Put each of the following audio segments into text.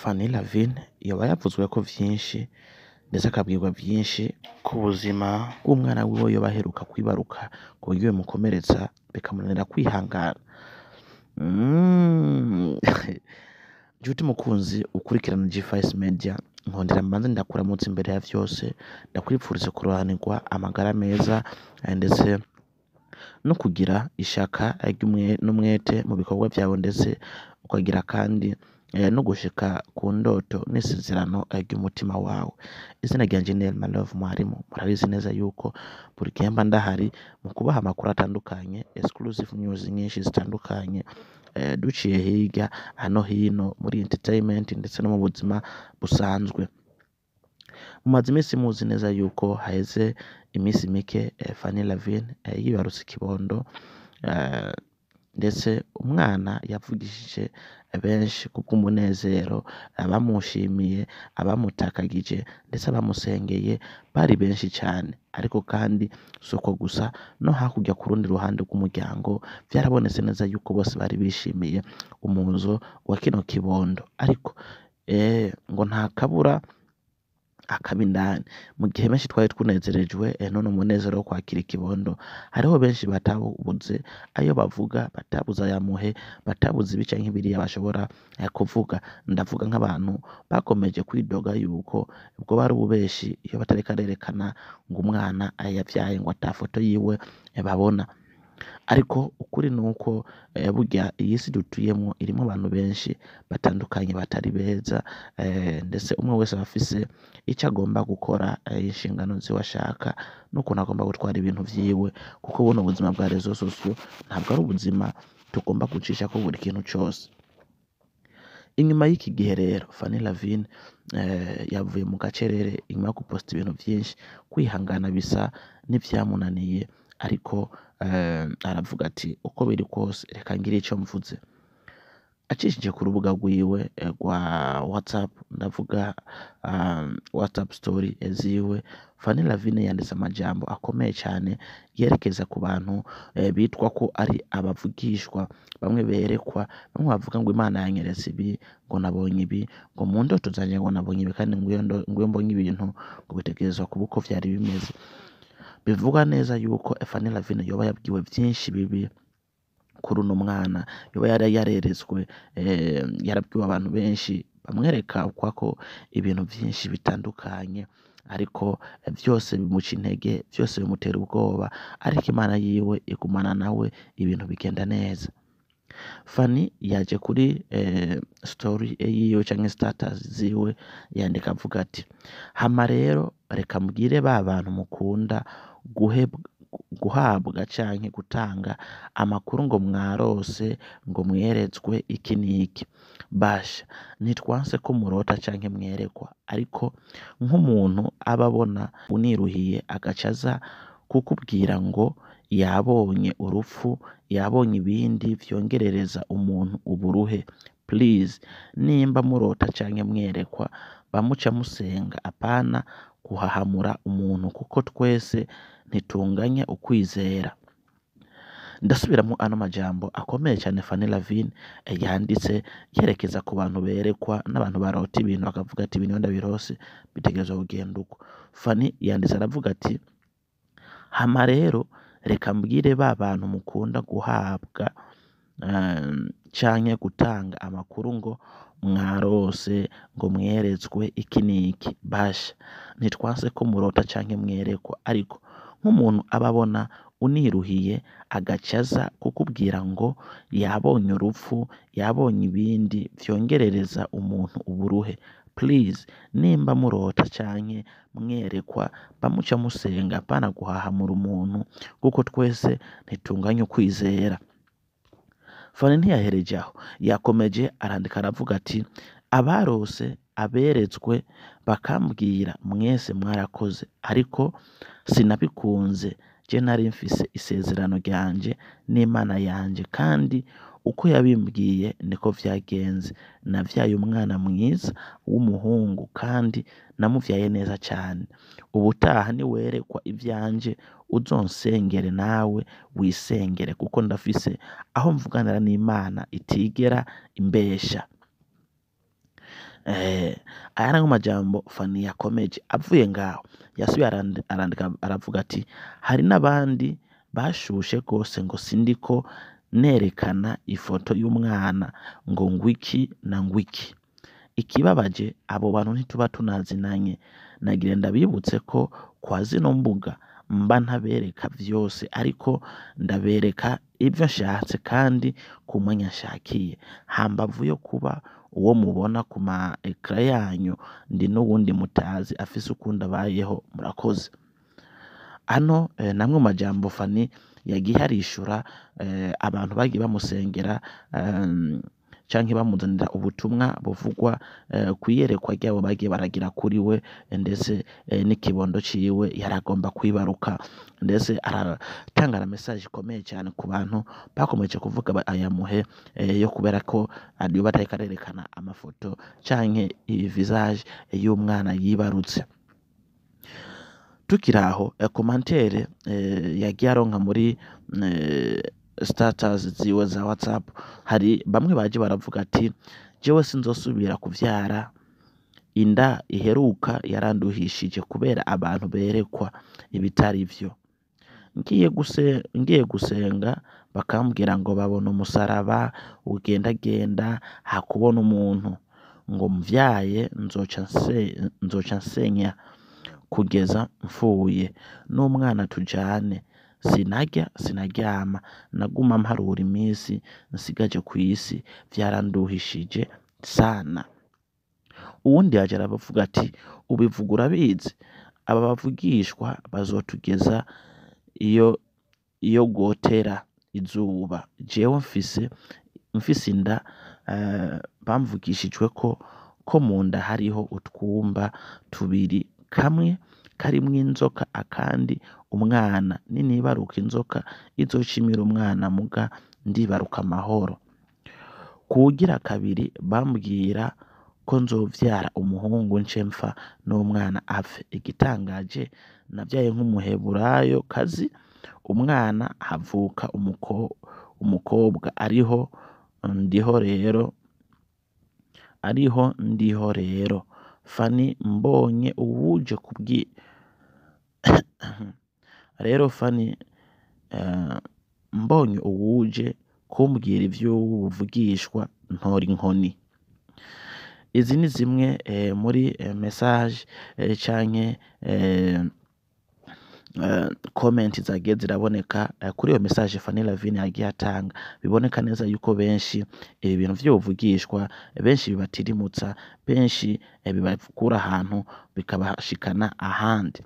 Fanny Lavine yoba yavuzweko vyinshi ndetse akabwirwa vyinshi ku buzima bw'umwana wiwe yoba aheruka kwibaruka ku buryo bimukomeretsa bikamunanira kwihangana. Ncuti mukunzi ukurikirana G5 Media, nkondera mbanze ndakuramutsa imbere ya vyose, ndakwipfuriza kuroranirwa amagara meza ndetse no kugira ishaka n'umwete mu bikorwa vyawe, ndetse ukagira kandi no gushika ku ndoto n'isezerano ry'umutima wawe. Izina ryanje ni Elma Love Mwarimu. Murabizi neza yuko buri gihe mba ndahari mu kubaha amakuru atandukanye, exclusive news nyinshi zitandukanye, duciye hirya hano hino muri entertainment ndetse no mu buzima busanzwe. Mumaze iminsi muzi neza yuko haheze iminsi mike Fanny Lavine yibarutse ikibondo, ndetse umwana yavugishije benshi kubw'umunezero, abamushimiye, abamutakagije ndetse abamusengeye bari benshi cane. Ariko kandi suko gusa, no hakurya ku rundi ruhande rw'umuryango vyarabonetse neza yuko bose bari bishimiye umuzo wa kino kibondo. Ariko ngo nta kabura akaba indani. Mu gihe benshi twari tunezerejwe none umunezero wo kwakira ikibondo, hariho benshi batabuze ayo bavuga, batabuze ayamuhe, batabuze ibi canke biriya bashobora kuvuga. Ndavuga nk'abantu bakomeje kwidoga yuko ubwo bari ububeshi iyo batariko arerekana ngo umwana yavyaye ngo ata foto yiwe babona. Ariko ukuri nuko burya iyi si dutuyemwo irimwo abantu benshi batandukanye batari beza, ndetse umwe wese aba afise ico agomba gukora, inshingano ziwe ashaka n'ukuntu agomba gutwara ibintu vyiwe, kuko buno buzima bwa réseaux sociaux ntabwo ari ubuzima tugomba gucishako buri kintu cose. Inyuma y'iki gihe rero Fanny Lavine yavuye mu gacerere inyuma yo guposta ibintu vyinshi, kwihangana bisa n'ivyamunaniye, ariko aravuga ati uko biri kose reka ngire ico mvuze. Acishije ku rubuga rwiwe rwa WhatsApp, ndavuga WhatsApp story ziwe, Fanny Lavine yanditse amajambo akomeye cane yerekeza ku bantu bitwa ko ari abavugishwa, bamwe berekwa, bamwe bavuga ngo Imana yanyeretse ibi, ngo nabonye ibi, ngo mu ndoto zanje ngo nabonye ibi, kandi ngo iyo mbonye ibintu ngo bitegerezwa kuba uko vyari bimeze. Bivugwa neza yuko Fanny Lavine yoba yabwiwe vyinshi bibi kuri uno mwana, yoba yari yareretswe, yarabwiwe abantu benshi bamwereka ukwako ibintu vyinshi bitandukanye, ariko vyose bimuca intege, vyose bimutera ubwoba, ariko Imana yiwe igumana nawe, ibintu bigenda neza. Fanny yaje kuri story yiwe canke status ziwe yandika avuga ati: hama rero reka mbwire ba bantu mukunda guhabwa canke gutanga amakuru ngo mwarose, ngo mweretswe iki n'iki. Basha ntitwanse ko murota canke mwerekwa, ariko nk'umuntu aba abona uniruhiye agaca aza kukubwira ngo yabonye urupfu, yabonye ibindi vyongerereza umuntu uburuhe. Please nimba murota canke mwerekwa bamuca musenga, apana guhahamura umuntu, kuko twese ntitunganya ukwizera. Ndasubiramwo ano majambo akomeye cane Fanny Lavine yanditse yerekeza ku bantu berekwa n'abantu barota ibintu bakavuga ati ibintu ndabirose bitegerezwa kugenda uko. Fanny yanditse aravuga ati: hama rero reka mbwire ba bantu mukunda guhabwa canke gutanga amakuru ngo mwarose, ngo mweretswe iki n'iki. Basha ntitwanse ko murota canke mwerekwa, ariko nk'umuntu aba abona uniruhiye agaca aza kukubwira ngo yabonye urupfu, yabonye ibindi vyongerereza umuntu uburuhe. Please nimba murota canke mwerekwa bamuca musenga, apana guhahamura umuntu, kuko twese ntitunganya ukwizera. Fanny ntiyahereje aho, yakomeje arandika aravuga ati: abarose, aberetswe bakambwira mwese mwarakoze, ariko sinabikunze, je nari mfise isezerano ryanje n'Imana yanje, kandi uko yabimbwiye niko vyagenze. Navyaye umwana mwiza w'umuhungu kandi namuvyaye neza cane. Ubutaha niwerekwa ivyanje uzonsengere nawe wisengere, kuko ndafise aho mvuganira n'Imana itigera imbesha. Aya ni amajambo Fanny yakomeje avuye ngaho, yasubiye arandika aravuga ati hari n'abandi bashushe gose ngo sindiko nerekana ifoto y'umwana ngo ngwiki na ngwiki. Ikibabaje abo bantu ntituba tunazinanye, nagira ndabibutse ko kwa zino mbuga mba ntabereka vyose, ariko ndabereka ivyo nshatse kandi ku mwanya nshakiye. Hambavu yo kuba uwo mubona ku ma ekara yanyu, ndi n'uwundi mutazi afise ukundi abayeho, murakoze. Ano namwe mu majambo Fanny yagiye arishura abantu bagiye bamusengera canke bamuzanira ubutumwa buvugwa kw'iyerekwa ryabo bagiye baragira kuri we, ndetse n'ikibondo ciwe yaragomba kwibaruka, ndetse aratanga na message ikomeye cane ku bantu bakomeje kuvuga ayamuhe yo kubera ko yoba atariko arerekana amafoto canke visage y'umwana yibarutse. Tukiri aho, commentaire yagiye aronka muri status ziwe za WhatsApp, hari bamwe baje baravuga ati jewe sinzosubira kuvyara, inda iheruka yaranduhishije kubera abantu berekwa ibitari vyo. Ngiye gusenga bakambwira ngo babona umusaraba ugendagenda hakubona umuntu, ngo mvyaye nzoca nsenya kugeza mfuye, n'umwana tujane, sinarya sinaryama, naguma mparura iminsi nsigaje kw'isi, vyaranduhishije sana. Uwundi yaje aravuga ati ubivuga urabizi, aba bavugishwa bazotugeza iyo gwotera izuba, jewe mfise inda bamvugishijwe ko munda hariho utwumba tubiri, kamwe karimwo inzoka akandi umwana, ninibaruka inzoka izocimira umwana muga ndibaruka amahoro. Kuwugira kabiri bambwira ko nzovyara umuhungu nce mpfa n'umwana apfe. Igitangaje navyaye nk'umuheburayo kazi, umwana havuka umukobwa, ariho ndiho rero Fanny mbonye uwuje kubwi rero Fanny mbonye uwuje kumbwira ivy'ubuvugishwa ntora inkoni. Izi ni zimwe muri message canke comment zagiye ziraboneka kuri iyo message Fanny Lavine yagiye atanga. Biboneka neza yuko benshi ibi bintu vy'ubuvugishwa benshi bibatirimutsa, benshi bibakura ahantu bikabashikana ahandi.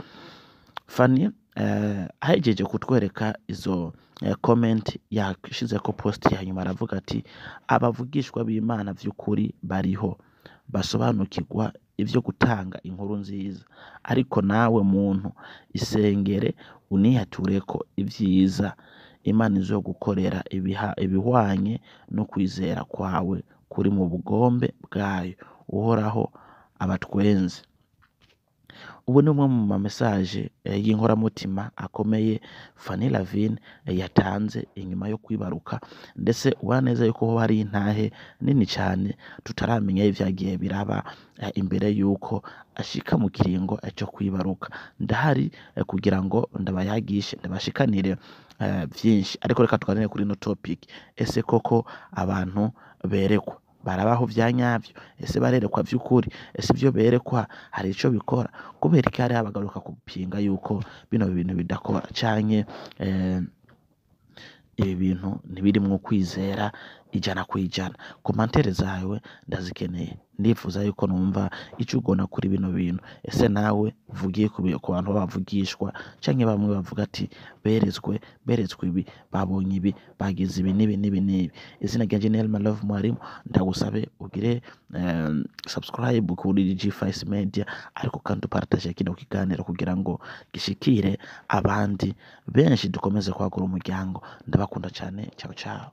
Fanny ahejeje kutwereka izo comment, yashizeko post ya nyuma aravuga ati abavugishwa b'Imana vy'ukuri bariho, basobanukirwa ivyo gutanga inkuru nziza, ariko nawe muntu isengere unihatureko ivyiza Imana izogukorera ibihwanye no kwizera kwawe kuri mu bugombe bwayo. Uhoraho abatwenze. Ubu ni bumwe mu ma message y'inkoramutima akomeye Fanny Lavine yatanze inyuma yo kwibaruka, ndetse ubona neza yuko hoba hari intahe nini cane tutaramenya ivyagiye biraba imbere yuko ashika mu kiringo co kwibaruka. Ndahari kugira ngo ndabayagishe, ndabashikanire vyinshi, ariko reka tuganire kuri ino topic. Ese koko abantu berekwa barabaho vya nyavyo? Ese barerekwa vy'ukuri? Ese ivyo berekwa hari ico bikora? Kubera iki hariho abagaruka kupinga yuko bino bintu bidakora, canke ibi bintu ntibirimwo kwizera 100%? Komantere zawe ndazikeneye, ndifuza yuko numva ico ugona kuri bino bintu. Ese nawe uvugiye ku bantu bavugishwa, canke bamwe bavuga ati beretswe ibi, babonye ibi, bagize ibi n'ibi n'ibi n'ibi. Izina ryanje ni Elma Love Mwarimu, ndagusabe ugire subscribe kuri G5 Media, ariko kandi upartage kino kiganiro kugira ngo gishikire abandi benshi, dukomeze kwagura umuryango. Ndabakunda cane, ciao ciao.